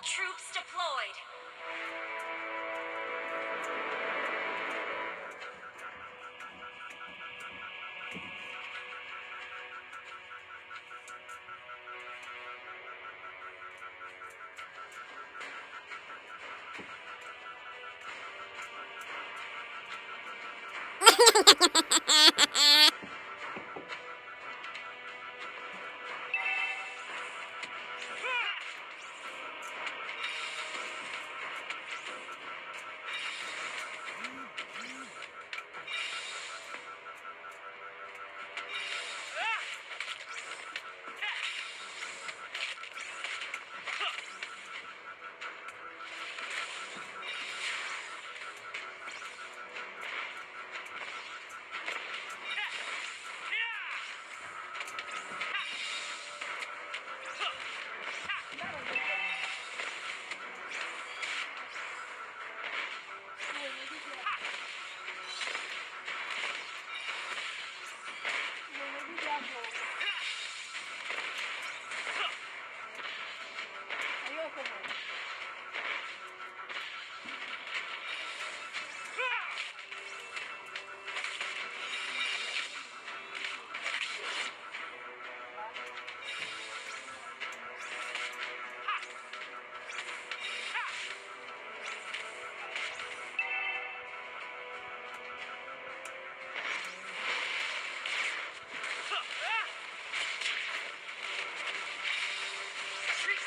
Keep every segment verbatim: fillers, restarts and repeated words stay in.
Troops deployed.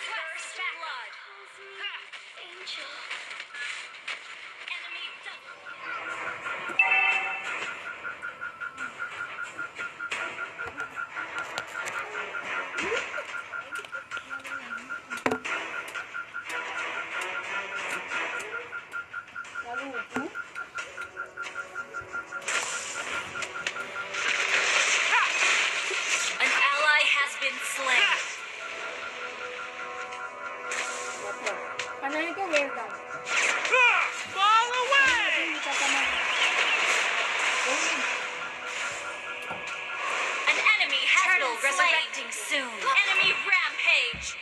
First blood. Angel. Enemy double. An ally has been slain. Fall away! An enemy has been slain. Turtle resurrecting soon. Enemy rampage.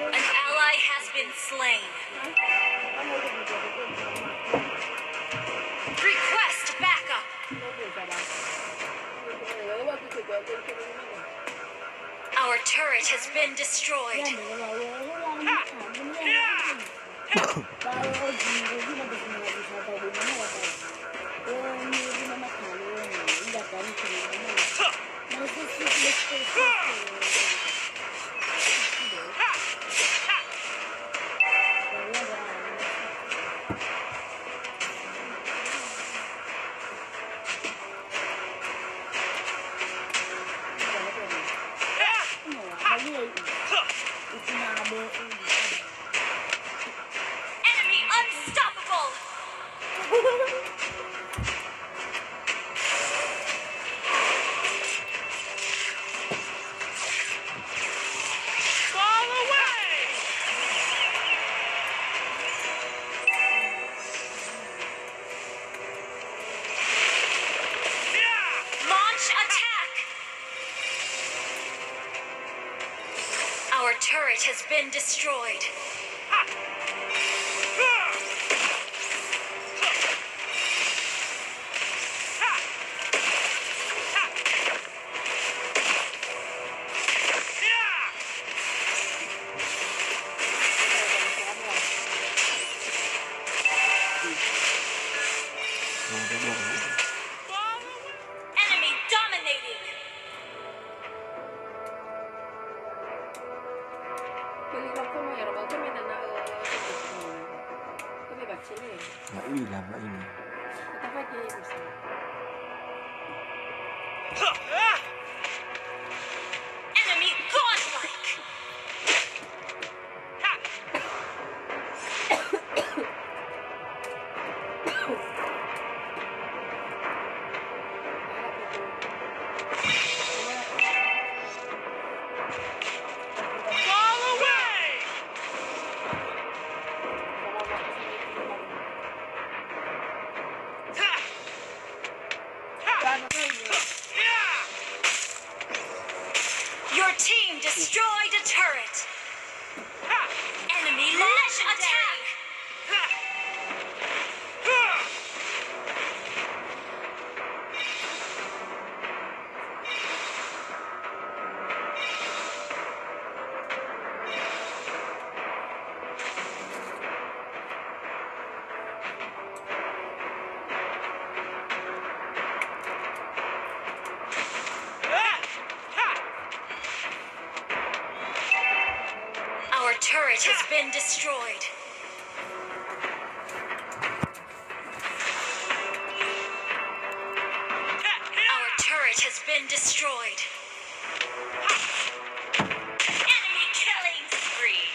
An ally has been slain. Request backup. Our turret has been destroyed. Enemy unstoppable! Fall away! Launch attack! Our turret has been destroyed. Enemy dominated. Beli rokok mau ya, rokok tuh mainan, eh, apa sih namanya? Tapi bacil ya. Nggak, ini lama ini. Kata aja ya, bisa. Enemy godlike. Fall away! It has been destroyed. Our turret has been destroyed. Enemy killing spree.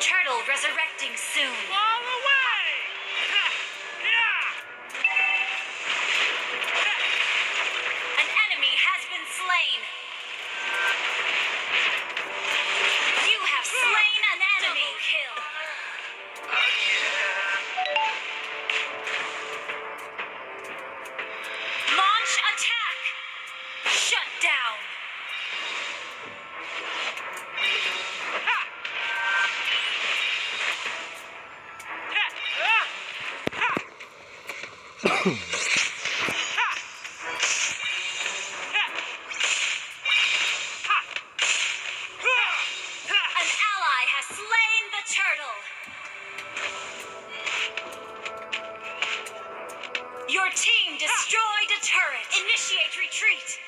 Turtle resurrecting soon. Fall away! An enemy has been slain. You have slain an enemy. Double kill. Launch attack. Shut down. An ally has slain the turtle. Your team destroyed a turret. Initiate retreat.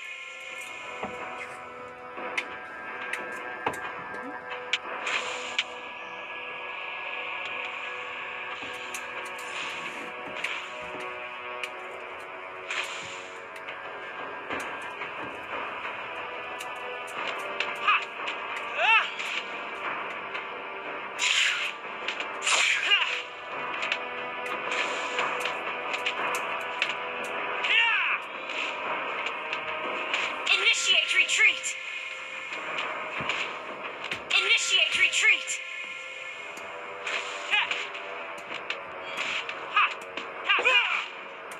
Initiate retreat! Initiate retreat!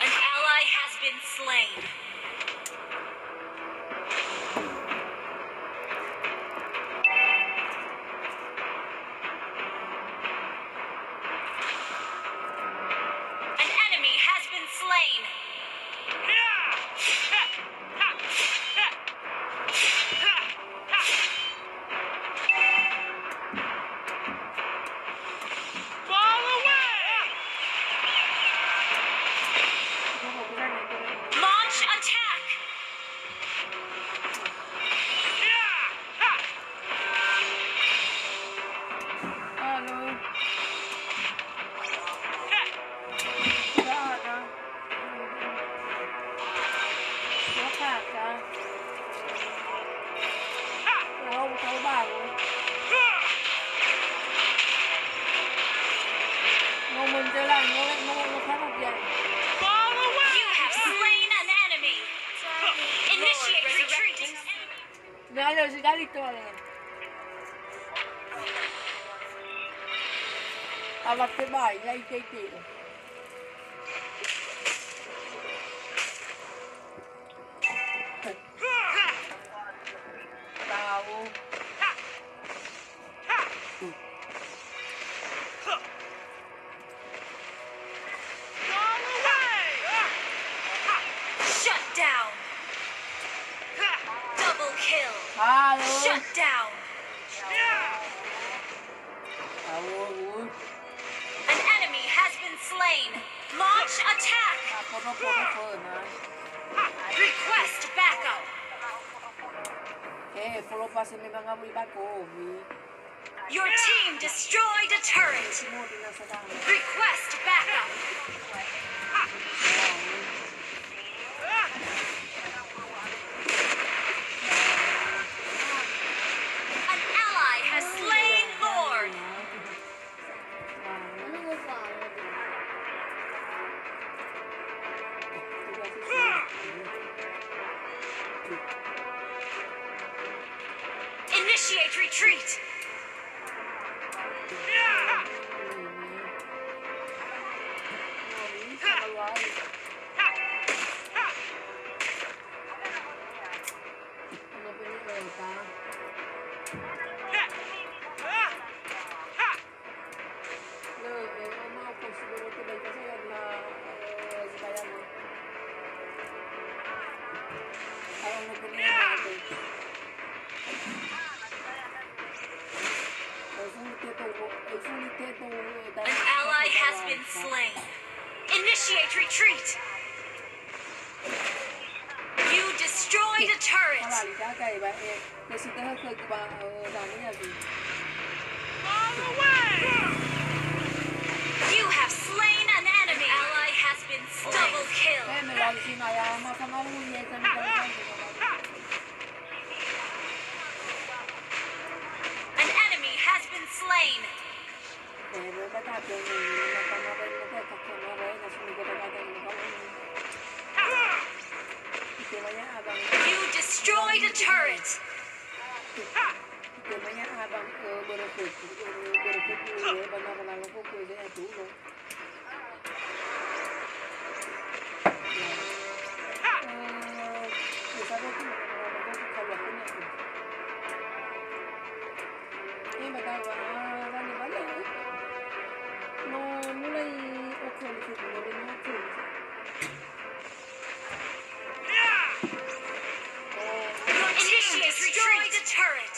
An ally has been slain. An enemy has been slain. Fall away! Launch attack! Alo. Tidak ada. Siapa, Kak? Tahu, tahu baru. Mau menjelang, mau, mau, mau kamu biar. You have slain an enemy. Initiate retreat. Dale, si dali to, ale. Awa tebai, ya ite ite. Tahu. Shut down. Double kill. Halo. Shut down. Halo, Gus. An enemy has been slain. Launch attack. Nah, podo-podo föna. Request backup. Eh, follow pas memang ngawuli ba kowi. Your team destroyed a turret. Request backup. An ally has slain Lord. Initiate retreat. An ally Has been slain. Initiate retreat. You destroyed a turret. Halali dagai ba e, ya sudah ke ba, eh, Dani ya sih. You have slain an enemy. An ally has been slain. Double kill. Eh, melalui sini ya, masa malu ya, kan. An enemy has been slain. You destroyed a turret. Your team destroyed a turret.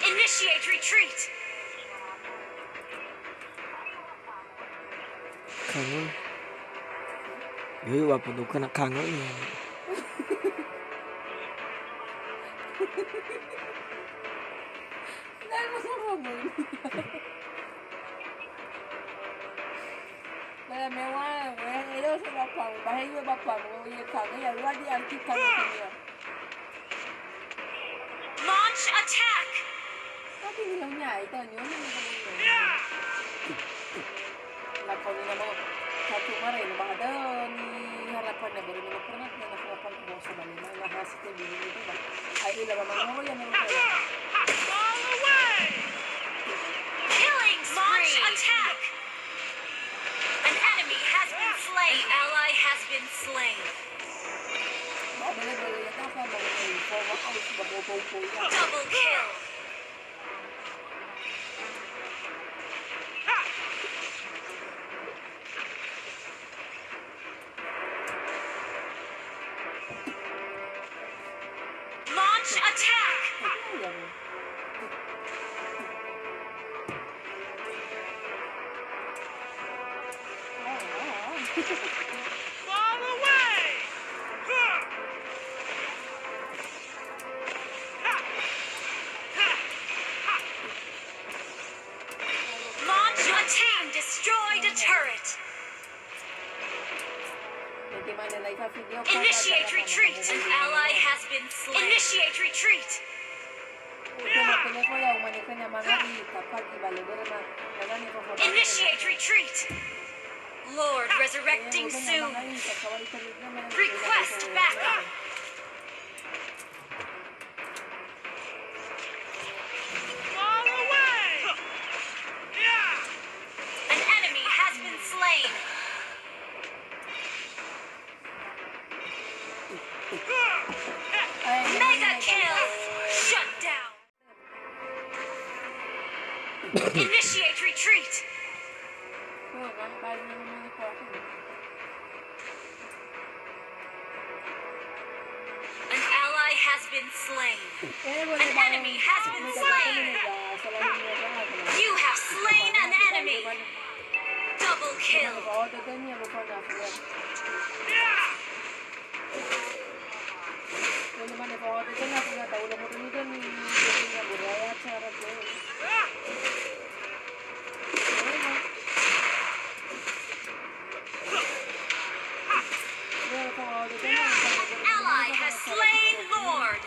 Initiate retreat. Kangö. Yoi, wa pondou kana kangö. Ba ya mewa, we, elo se bapang, ba he iwe bapang, we, ye kangö, ya, wa di anti kangö dunia. Launch attack! Tapi ni yang nyai, tanya ni. Na kau ni nama satu mara ini, ba ada ni harapan yang baru ni, pernah ni harapan ku bawa sama ni, na hasil dia ni, ba. Ai, ila ba mana, oh, ya, mana. Killing spree! Launch attack! An enemy has been slain. An ally has been slain. Double kill. Launch attack! Fall away! Launch attack! Destroyed a turret! Initiate retreat! An ally has been slain. Initiate retreat! Initiate retreat! Lord resurrecting soon. Request backup. Fall away! An enemy has been slain. Mega kill! Shut down! Initiate retreat! An ally has been slain. An enemy has been slain. You have slain an enemy. Double kill. An ally has slain Lord.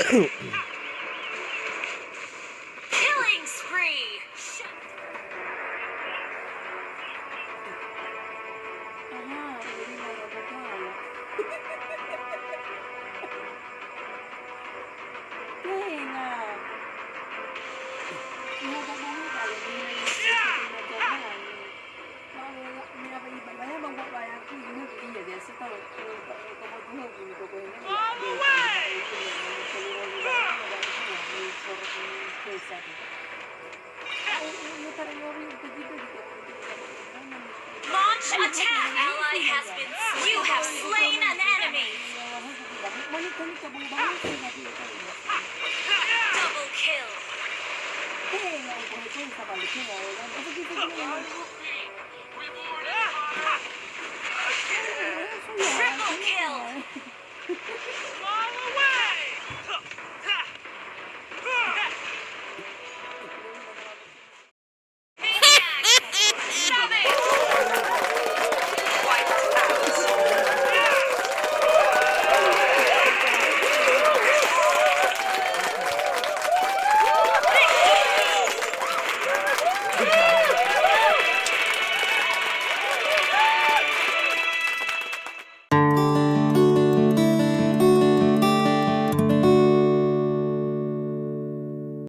Killing spree! Aha, ini nggak ada apa-apa. Tenga. Ini ada banget, ada di mana. Launch attack! Ally has been. You have slain an enemy! Double kill!